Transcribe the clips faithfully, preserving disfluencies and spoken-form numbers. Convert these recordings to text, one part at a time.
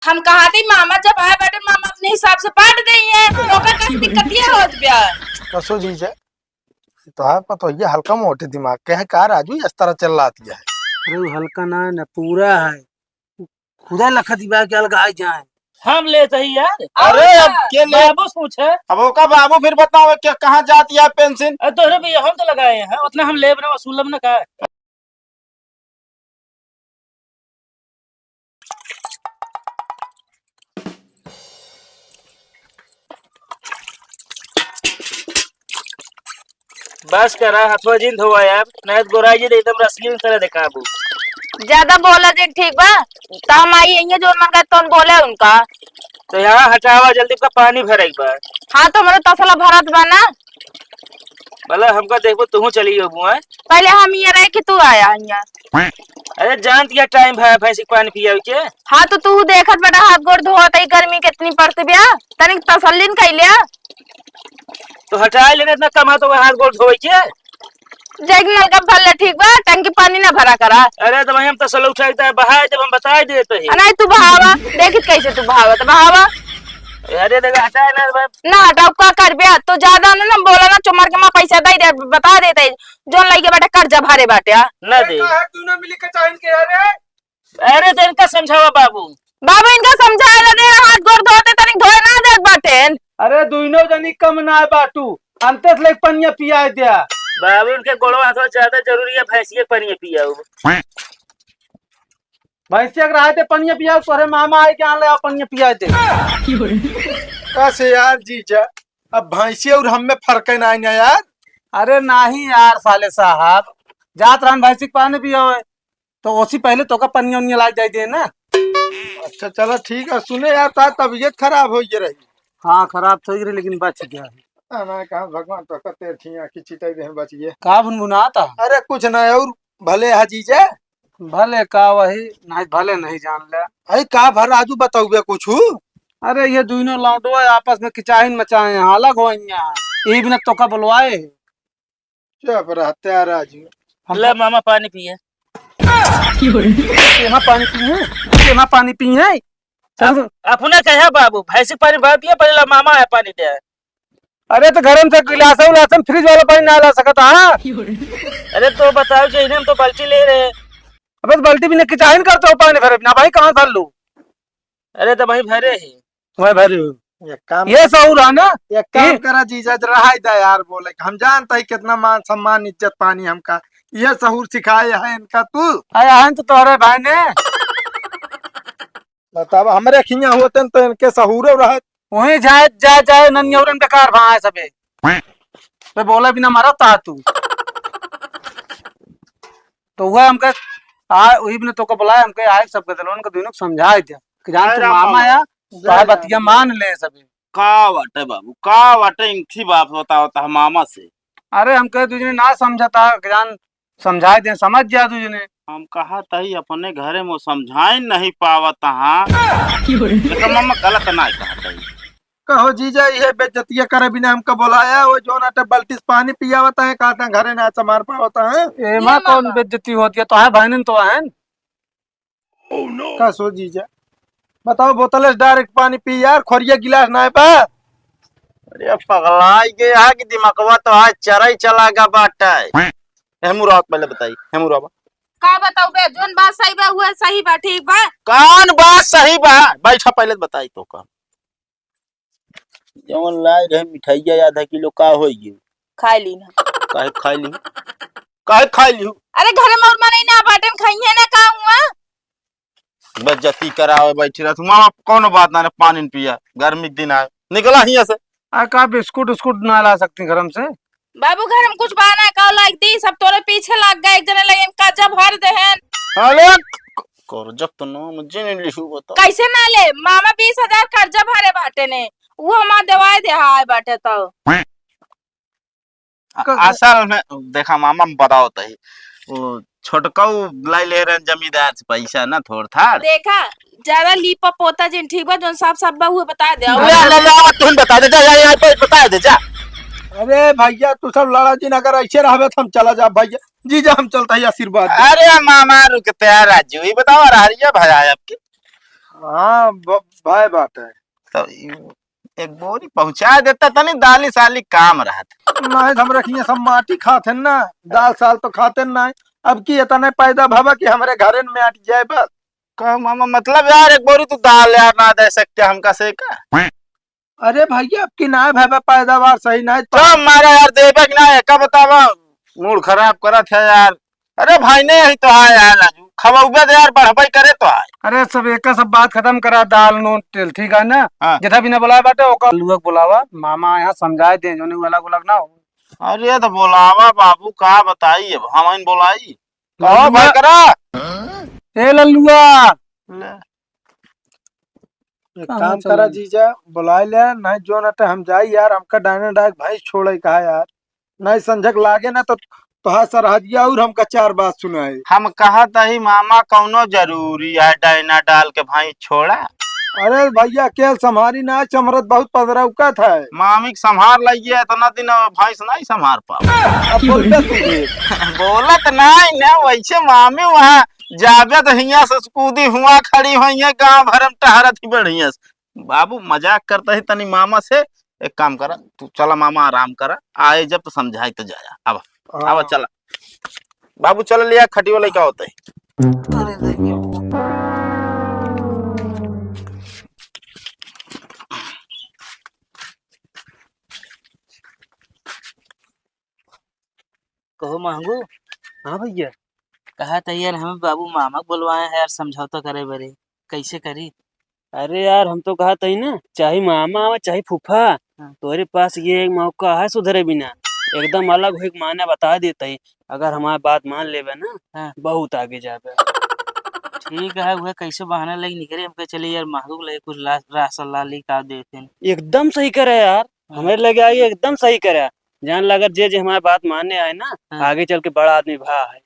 हम कहा थी मामा जब आए बाटे मामा अपने हिसाब से बांट देइहैं, तो ओकर का दिक्कतिया होत बा। कसो जीजा, तोहार पतोहिया हल्का मोटे दिमाग के है का राजू, इस तरह चिल्लाती है? अरे वो हल्का ना है ना, पूरा है। खुदा लखा दिमाग के अलग आ जाए। हम लेत ही यार। अरे अब के ले? बाबू पूछे। अब ओका बाबू फिर बताओ क्या कहाँ जाती है पेंशन? अरे तोहरे भी हम तो लगाए हैं, उतना हम लेब ना वसूलब ना का। बस करा, हथवा जिन धोवा यार, नहीं तो गोराई जी तो एकदम रसगील तरह देखाबू। ज्यादा बोला जे ठीक बा, त हम आई यहीं जोन मन का तोन बोले उनका। तो यहाँ हटावा जल्दी, का पानी भरे के बा। हाँ, तो हमरो तसला भरत बा ना। भला हमका देखबो, तुहू चली अबू, हैं? पहले हम ये रहे कि तू आया यहाँ। अरे, जानत या टाइम है भैंसी के पानी पियावे के? हाँ, तो तू देखत बेटा, हाथ गोड़ धोत है, गर्मी कितनी पड़ती बिया, तनिक तसल्ली न कइले। तो हटाए लेने इतना कम है तो हाथ गोड़ धोवे के? जाइके नलका भर ले, ठीक बा, टंकी पानी ना भरा करा। अरे, तो भाई हम तसला उठाई त बहाए जब हम बताए देते हैं। आ, नहीं, तू बहावा, देखित कैसे तू बहावा, तो बहावा। अरे, देखा, हटाए ना भाई। ना हटाओ, का करबे? तो ज्यादा ना, ना बोला ना, चुमर के माँ पैसा दे दे, बता देते, जोन लइके बाटे कर्जा भरे बाटे, आ। ना दे। काहे तू ना मिली के चाहिन के, अरे? अरे तो इनका समझावा बाबू। बाबू इनका समझाए ना दे, हाथ गोड़ धोते तनिक धोए ना देत बाटेन। अरे दुइनो जनी कम ना बाटू, अंते से लेके पनिया पियाए द्या। बाबू इनके गोड़वा हाथवा ज्यादा जरूरी है, भैंसिया के पनिया पियाऊ। भैंसिया के रहा दे पनिया पियाऊ, तोरे मामा आए के आन ले आओ पनिया पियाए दे। कस यार जीजा, अब भैंसी और हम में फर्क है ना, ना यार। अरे नाही यार साले साहब, जात रहन भैंसी के पानी पियावे, तो ओसी पहले तोका पनिया उनिया लाग जाई दे ना। अच्छा चला ठीक है, सुने यार, तार तबीयत खराब होइ गई रही। हाँ, खराब तो होइ गई रही, लेकिन बच गया है। ना, ना, कहाँ भगवान तोका तेरठी आँखी चिताई दे, बच गया। का भुनभुनाता? अरे कुछ ना, और भले है जीजा। भले का वही, नहीं भले नहीं जान ले। अरे का भर राजू बताउबे कुछ? अरे ये दुइनो लौंडो आपस में किचाहिन मचाए हैं, अलग हो गया। ये बिना तोका बुलवाए हैं। चुप रहते हैं राजू। हम ले मामा पानी पिए। केमा पानी पिए? केमा पानी पिए? चल। अप-, अपने कहे बाबू, भैंसी पानी बाप पिए, पहले ला मामा है पानी दे। अरे तो घर में से गिलास उलास में फ्रिज वाला पानी ना ला सकता, हाँ? अरे तो बताओ जे इन्हें हम तो बाल्टी ले रहे। अबे तो बाल्टी भी ना किचाहिन करते हो पानी भरे बिना, भाई कहाँ भर लूँ? अरे तो भाई भरे ही। वही भरे हो। एक काम ये सहूर है ना? एक काम कि करा जीजा, जरा हाय दा यार बोले, हम जानता ही कितना मान सम्मान इज्जत पानी हमका, ये सहूर सिखाए है इनका तू। आया है तो तोहरे भाई ने। बतावा, हमरे खिया होते न तो इनके सहूरे रहत। वहीं जाए, जाए, जाए, ननियौरन बेकार भाए सबे। तो बोला बिना मरत ता तू। तो वह हमके आ, वही ने तोके बुलाए, हमके आए सबके दिलों के दुनों को समझाए दिया कि जान अरे तू राम मामा बाबा। या, तो जय है राम। बतिया मान ले सबे। का बाटे बाबू, का बाटे इंठी बात बतावत है मामा से? अरे हमके दुजने ना समझता कि जान समझाए दे, समझ जा दुजने। हम कहा तही अपने घरे में समझाए नहीं पावत हाँ। देखो मामा गलत ना कहा तही। कहो जीजा, ये बेइज्जतिया करे बिना हमका बुलाया, वो जो ना बल्टी से पानी पियावत है, कहता घरे ना संभार पावत है। एमा ये कौन मामा। बेइज्जती होती है? तो है बहनन तो है। का सो जीजा, बताओ, बोतल से डायरेक्ट पानी पी यार, खोरिया गिलास ना है बा। अरे पगलाई गया कि दिमागवा तो आज चराई चला गा बाटे। हेमू रावत पहले बताई, हेमू रावत। का बताऊ बे, जोन बात सही बा, उहे सही बा, ठीक बा? कौन बात सही बा? बैठा पहले बताई तो का। जवन लाए रहे मिठाइया आधा किलो, का होई गयो? खाए ली ना। काहे खाए ली? काहे खाए ली? अरे घरे में और मनई ना बाटेन, खाइए ना, का हुआ? बेइज्जती करावे बैठी रहत। मामा कौनो बात ना, पानी न पिया, गर्मी के दिन आए, निकला हियां से। आ का बिस्कुट उस्कुट ना ला सकती घर में से? बाबू घर में कुछ बा ना, का लाग दी, सब तोरे पीछे लाग गए, एक जने लगे कर्जा भर देहन। अरे क-, कर्जा तो नाम जिन लिहू बता। कैसे ना ले, मामा बीस हजार कर्जा भरे बाटे ने, वो हमार देवाए दे हाय बाटे तो। अ-, क-, असल में देखा मामा, हम बताओ तही, वो छोटकऊ लाई ले रहन जमींदार से पैसा ना थोड़ थाड़। देखा, ज्यादा लीपा पोता जिन, ठीक बा, जोन साफ साफ बा उहे बता दे। ले, ले, ले, आवा, तुम बता दे, जा, जा, जा, बता दे, जा। अरे भैया, तू सब लड़ा जिन, अगर ऐसे रहबे तो हम चला जा भैया। जीजा, हम चलता ही आशीर्वाद दे। अरे मामा, रुकते हैं राजू, ये बताओ, अरहरिया भरा है आपकी? हाँ, ब-, भाई बात है। तो यू एक बोरी पहुँचा देता, तनी दाली साली काम रहत। नहीं, हम रखिए सब माटी खाते हैं ना, दाल साल तो खाते नहीं। अब की इतना पैदा भवा कि हमरे घरे में अट जाए बस। का मामा, मतलब यार, एक बोरी तू दाल यार ना दे सकते हमका से का? अरे भैया, अब की ना भवा, पैदावार सही ना है तो। चुप मारा यार, देबे कि ना, एका बतावा, मूड खराब करत है यार। अरे भाई, नहीं यही तो है यार, राजू, खवौबे तो यार, बढ़बे करे तो है। अरे सब एका सब बात खत्म करा, दाल नून तेल, ठीक है ना? हाँ। जेथा भी ना बोलाए बाटे, ओका लुआ के बोलावा, मामा यहाँ समझाए दे, जोने वाला गुलाब ना हो। अरे तो बोलावा बाबू, का बताई, अब हम इन बोलाई। कहो लल्लुआ। भाई करा। ए लल्लुआ। ले। एक कहाँ काम चला करा गया? जीजा, बुलाए ले, नहीं जो ना तो हम जाई यार, हमका डायना डाल के भैंस छोड़े कहा यार, नहीं संझक लागे ना तो तोहार सरहजिया और हमका चार बात सुनाए। हम कहत ही मामा, कौनो जरूरी है डायना डाल के भैंस छोड़ा? अरे भैया, केल संभारी ना, चमरत बहुत पदरौकत है। मामी के संभार लइए, इतना दिन अब भैंस नहीं संभार पाओ। अब बोलबे तू भी। बोलत नहीं ना, वैसे मामी वहाँ जाबे तो हियाँ से कूदी हुआ खड़ी हुई है, गाँव भर में टहरत ही बढ़िया से। बाबू मजाक करता है तनी मामा से, एक काम करा, तू चला मामा आराम करा, आए जब तो समझाई तो जाया। अब, अब हाँ। चला बाबू, चला लिया खटियो लेके होते। कहो महंगू। हाँ भैया। कहा था यार, हमें बाबू मामा के बुलवाए हैं यार, समझौता करे बरे, कैसे करी? अरे यार, हम तो कहा था ही ना, चाहे मामा आवे, चाहे फूफा, हाँ। तोरे पास ये एक मौका है सुधरे बिना, एकदम अलग हो एक माने बता देते ही, अगर हमारी बात मान लेबे ना, हाँ। बहुत आगे जाबे। ठीक है, वह कैसे बहाना लेके निकले, हमके चले यार, महंगू के लगे कुछ ला-, राशन ला ली का देते हैं। एकदम सही करे यार, हाँ। हमारे लगे आई एकदम सही करे। जान ला, अगर जे जे हमारी बात मानने आए ना, हाँ। आगे चल के बड़ा आदमी भा है।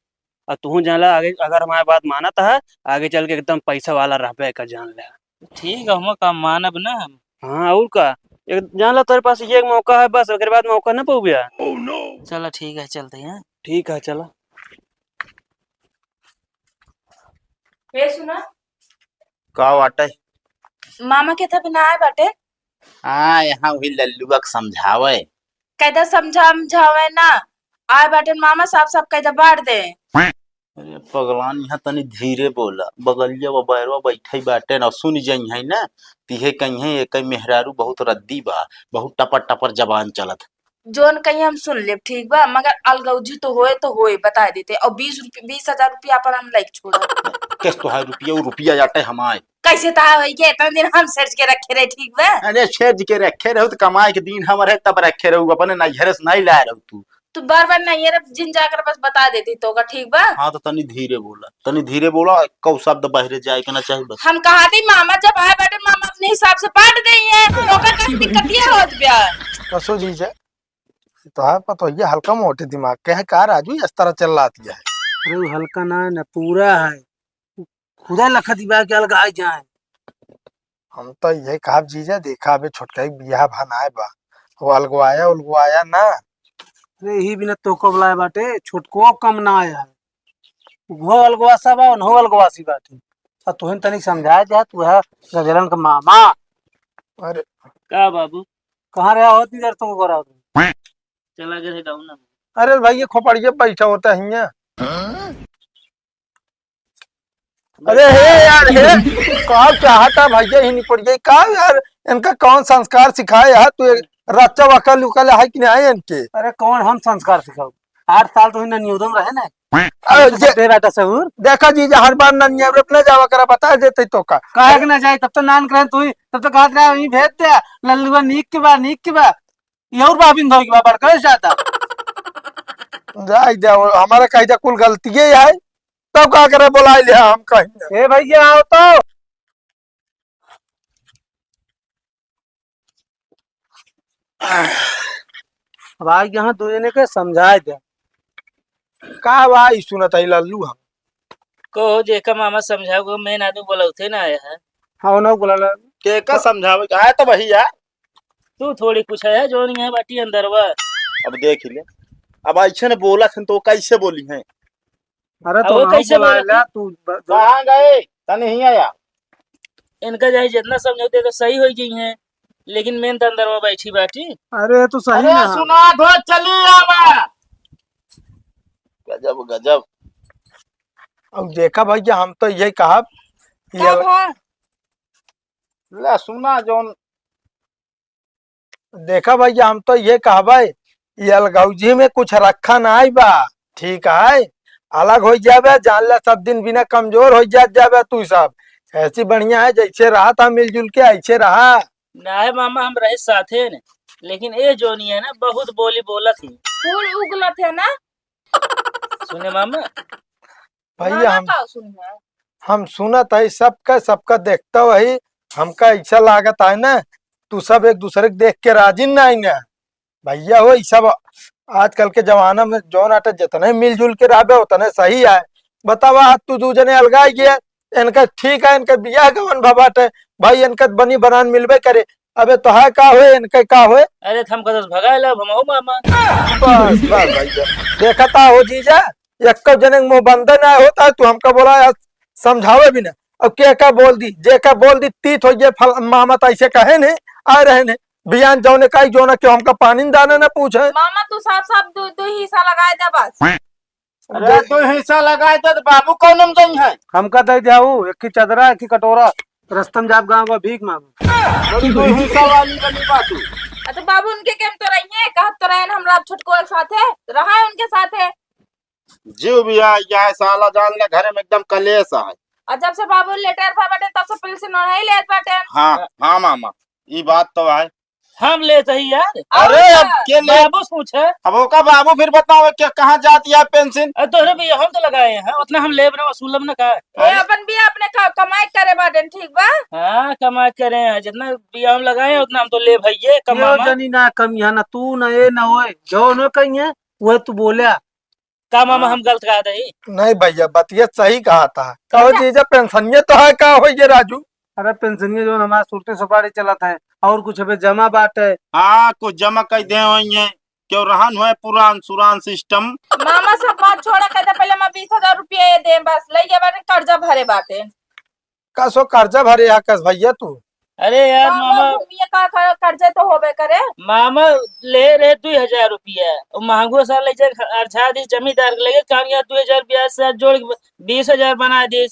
और तू जान ला, आगे अगर हमारी बात मानत है, आगे चल के एकदम पैसा वाला रहबे का, जान ले। ठीक है, हम का मानब ना हम। हाँ, और का? एक जान ला, तोरे पास ये एक मौका है बस, ओकरे बाद मौका ना पउबे। चला ठीक है, चलते हैं। ठीक है, चला। ए सुना। का बाटे? मामा के तब ना आए बाटे। हाँ, यहाँ वही लल्लुआ के समझावे। कैदा समझा, समझावे ना। आए बाटे मामा, साफ साफ कैदा बांट दे। अरे पगलान, यहाँ तनी धीरे बोला, बगलिया व बैरवा बैठे बाटे ना, सुन जइहैं ना, तिहे कइहैं, "एक मेहरारू बहुत रद्दी बा, बहुत टपर टपर जबान चलत।" जोन कहीं हम सुन लेब, ठीक बा, मगर अलगौजी तो होए तो होए, बता देते। और बीस रुपये, बीस हजार रुपया अपन हम लाइक छोड़ा। किस तोहार रुपया, वो रुपया जाटे हमार। कैसे तोहार होई के इतना दिन हम सेज के रखे रहे, ठीक बा? अरे सेज के रखे रहो तो कमाए के दिन हमर है तब रखे रहो, अपने नैहरे से नहीं लाए रहो तू। तू बार बार नैहरे जिन जाकर बस बता देती तो का, ठीक बा? हाँ तो तनी धीरे बोला, तनी धीरे बोला, कौ शब्द बहरे जाए के ना चाहे बस। हम कहा थी मामा जब आए बाटे मामा अपने हिसाब से बांट देइहैं, तो का कहीं दिक्कतिया होत बा? कसो जीजा, तोहार पतोहिया हल्का मोटे दिमाग के है का राजू, इस तरह चिल्लाती है? अरे वो हल्का ना है ना, पूरा है। खुदा लखत बा के अलगाए जाए। हम तो ये कहब जीजा, देखा अबे छोटका के बियाह भा नाय बा, वो अलगवाया उलगवाया ना। अरे यही बिना तोको बुलाए बाटे, छोटको कम ना आया है। वो अलगवासा बा, उन्हों अलगवासी बाटे। आ तुहिन तनिक समझाए जा, तू है गजरन का मामा। अरे का बाबू? कहाँ रहा होत इधर तुमको रहा? चला गए थे गाँव ना। अरे भाई, ये खोपड़िया बैठा होता है हियाँ। अरे हे यार, हे, का चाहता भैया ही नहीं पड़ गई का यार? इनका कौन संस्कार सिखाए है? तू एक रच्चा वकल उकल है कि नहीं इनके? अरे कौन हम संस्कार सिखाओ? आठ साल तो इन्हें नियोजन रहे ना। अरे तो ये सब दे रहा था सहूर। देखा जी, हर बार ना नियम अपने जावा करा, बता देते तो का। काहे के ना जाए, तब तो नान करे तू ही, तब तो कहत रहा, "वहीं भेज दे, लल्लुआ नीक के बा, नीक के बा।" ये और भाभी धोई के बा, बड़का से ज्यादा। जाए दे, हमारा कह दे कुल गलतिये है। तब का करे, बोलाए ले हम कहीं। ए भैया, आओ तो। अब आज यहाँ दो जने के समझाए दे। का भाई सुनत है लल्लू हम। कहो जेका मामा समझाओ, मैं ना दूं, बोलौते ना आया है। हाँ, ना बोला ला। के का समझावे? आया तो भैया। तू थोड़ी कुछ है, जो नहीं है बाटी अंदरवा। अब देख ले, अब ऐसे ने बोला थन तो कैसे बोली हैं? अरे अब तो वो ना कैसे बोला बोला ला, थी? तू ब-, ब-, कहाँ गए? तने ही आया। इनका चाहे जितना समझौते तो सही होइ गई हैं, लेकिन मेन तो अंदर में बैठी बाटी। अरे, तो सही अरे, ना। सुना दो, चली आवा। गजब, गजब। अब देखा भैया, हम तो यही कहब कि का अल-, भा? ले सुना जौन। देखा भैया, हम तो ये कहबे, ये अलगौजी में कुछ रखा नाई बा, ठीक है? अलग हो जाबे, जान ले सब दिन बिना कमजोर हो जात जाबे तू सब। ऐसी बढ़िया है, जैसे रहा था मिलजुल के, ऐसे रहा। नाय मामा, हम रहे साथे ने, लेकिन ए जोनी है ना, बहुत बोली बोलत ही। फूल उगलत है ना? सुने मामा। भैया, मामा हम, का सुनिए? हम सुनत है सबका, सबका देखता वही, हमका ऐसा लागत है ना, तू सब एक दूसरे के देख के राजी ना है ना। भैया हो, ई सब आजकल के जमाना में जौन आटे जितने मिलजुल के रहबे उतने सही है। बतावा, आज तू दू जने अलगाई गए, इनका ठीक है, इनका बियाह गवन भबाटे, भाई इनका बनी बनान मिलबे करे। अबे तोहार का होए, इनके का होए? अरे, त हमका दस भगाए ला, हम हो मामा। बस, बस भैया, देखता हो जीजा, एक्को जने के मुंह बंदे ना होता है, तू हमका बोला यार, समझावे भी ना। अब के का बोल दी, जे का बोल दी, तीत हो गए, फल-, मामा तो ऐसे कहे नहीं, आ रहे नहीं, बियान जौने का ही जोना क्यों हमका पानी दाना ना पूछे। मामा, तू साफ साफ दो, दो हिस्सा लगाए दे बस। अरे, दो हिस्सा लगाए दे, तो बाबू कौन हम जई है? हमका दे दे, एक ही चदरा, एक ही कटोरा, रस्तम जाब गाँव का भीख मांगो। बड़ी दो हिस्सा वाली बनी बात। अ, तो बाबू उनके केम तो रही है, कहत तो रहे न, हमरा छोटको एक साथ है, रहा है उनके साथ है। जीव भी आ गया है साला, जान ले घरे में एकदम कलेश है। और जब से बाबू लेटेर भर बाटे, तब से पेंशन नहीं लेत बाटे। हाँ, हाँ मामा, ई बात तो है। हम लेत ही यार। अरे, और अब का? के ले? बाबू पूछे। अब ओका बाबू फिर बताओ कि कहाँ जाती है पेंशन? अरे तोहरे भी हम तो लगाए हैं, उतना हम लेब ना, वसूलब ना का? ए, अरे। अपन भी अपने क-, कमाई करे बाटे, ठीक बा? हाँ, कमाई करे हैं, जितना भी हम लगाए हैं, उतना हम तो लेब है, ये यो कमामा। जनी ना कम यहाँ ना तू ना ये ना होए, जो न कही है, वह तू बोला। का मामा हाँ। हम गलत कहा दही? नहीं भैया, बतिया सही कहा था। कहो अच्छा। जीजा, पेंशनिया तो है, का हो ये राजू? अरे पेंशनिया जो हमारा सुरती सुपारी चलत है, और कुछ अबे जमा बाटे। हाँ, कुछ जमा कर दे होइए, क्यों रहन हुए पुरान सुरान सिस्टम। मामा सब बात छोड़ा, कहते पहले मैं बीस हजार रुपया ये दे, बस ले गया बाटे, कर्जा भरे बाटे। कसो कर्जा भरे हा कस भैया तू? अरे यार, का मामा। मामा, भूमिया का, का कर्जा तो होबे करे। मामा ले रहे दुई हजार रुपया, वो महंगो सा ले जाए, अर्झा दी जमींदार के लगे, कहाँ यार दुई हजार ब्याज से जोड़ के बीस हजार बना दी।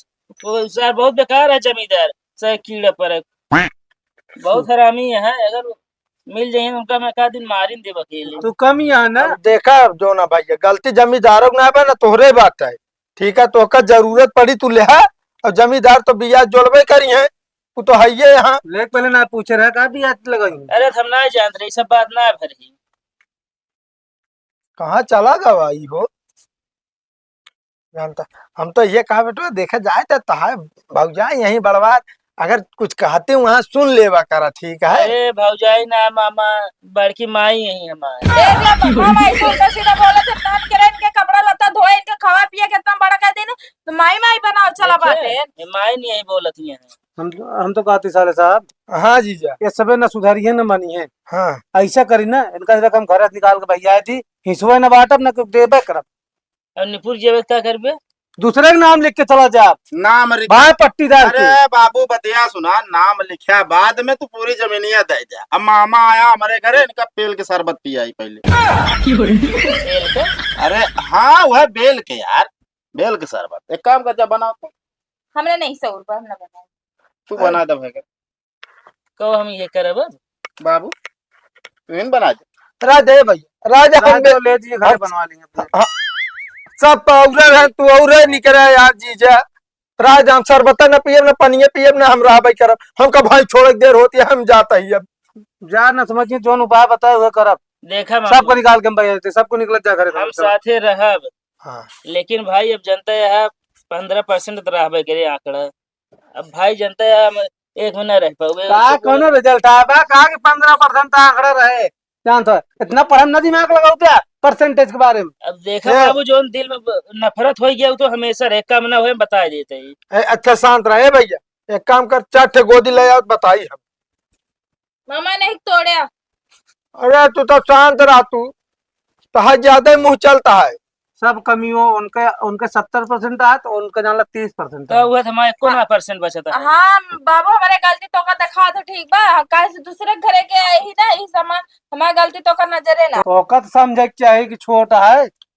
वो सर बहुत बेकार है जमींदार, सर कीड़ा पर है। बहुत हरामी है, अगर मिल जाइए उनका मैं का दिन मारिन देब अकेले। तू कम यहाँ ना। अब देखा, अब जो ना भैया, गलती जमींदारों की ना बा ना, तोहरे बात है। ठीक है, तोहका जरूरत पड़ी तू लेहा, और जमींदार तो बियाज जोड़बे करी है, वो तो है ये यहाँ। ले पहले ना पूछे रहा का बियाज लगाई। अरे हम ना जानत रहे, ई सब बात ना भरी। कहाँ चला गवा ई हो? जानता, हम तो ये कहा बेटवा, देखा जाए तो तहार भौजाई यहीं बड़वा, अगर कुछ कहते वहाँ सुन लेवा करा, ठीक है? अरे भौजाई ना मामा, बड़की माई यहीं हमार। देख लो, मामा ऐसे उल्टा सीधा बोलत है, नान के रहे, इनके कपड़ा लत्ता धोए, इनके खावा पिए के इतना बड़ा कर देने, तो माई माई बनाओ चला देखे? बाटे। ये माई नहीं यही बोलत ही है। हम तो, हम तो कहती साले साहब। हाँ जीजा। ये सबे ना सुधारी है ना मानी है। हाँ। ऐसा करी ना, इनका से रकम घर से निकाल के भैया दी, हिसवे ना बांटब ना कुछ देबे करब। अब निपुर जेबे का करबे? दूसरे के नाम लिख के चला जा। नाम लिख भाई पट्टीदार के। अरे बाबू बतिया सुना, नाम लिखा बाद में तू पूरी जमीनिया दे जा। अब मामा आया हमारे घरे, इनका पेल के शरबत पियाई पहले। बेल के? अरे हाँ, वह बेल के यार, बेल के शरबत। एक काम कर जा, बनाओ तो। हमने नहीं सौर पर, हम ना बनाए। तू बना दे भाई। कहो हम ये करब अब? बाबू, तू ही न बना दे। राज दे भाई, राज राज हम तो ले जी, घर हम बनवा लेंगे अपने। हाँ, सब पाउडर है, तू और है निकरा यार जीजा। राज हम शरबत न पियब, न पनिया पियब, न हम रहबे करब। हमका भाई छोड़ के देर होती है, हम जाता ही अब। जा न समझिए, जोन उपाय बताए हुए करब। देखा सबको मामा, निकाल के हम बैठ जाते, सबको निकलत जा घरे हम से। साथे रहब। हाँ। लेकिन भाई अब जनता है पन्द्रह परसेंट तो रहबे करे आंकड़ा। अब भाई जनता है हम एक में ना रह पावे। का कोनो रिजल्ट आया बा? का कि पन्द्रह परसेंट आंकड़ा रहे? जानत हो, इतना पढ़म ना दिमाग लगाओ क्या परसेंटेज के बारे में? अब देखा ए। बाबू, जोन दिल में ब-, नफरत हो गया, वो तो हमेशा रहे, कम ना होए, बता देते ही। ए, अच्छा शांत रहे भैया, एक काम कर, चार ठे गोदी ले आओ, बताई हम। मामा नहीं तोड़े। अरे तू तो शांत रह तू, तोहार ज्यादा ही मुंह चलता है। सब कमी हो, उनके, उनके सत्तर परसेंट आत, उनके जान ला तीस परसेंट तो आत। उहे तो हमारे एको ना परसेंट बचत है। हाँ बाबू, हमारे गलती तो का दिखा दे, ठीक बा? काहे से दूसरे घरे के आई ही ना, ई सामान हमारे गलती तो का नजरे ना। ओका तो समझे के चाही कि छोट है,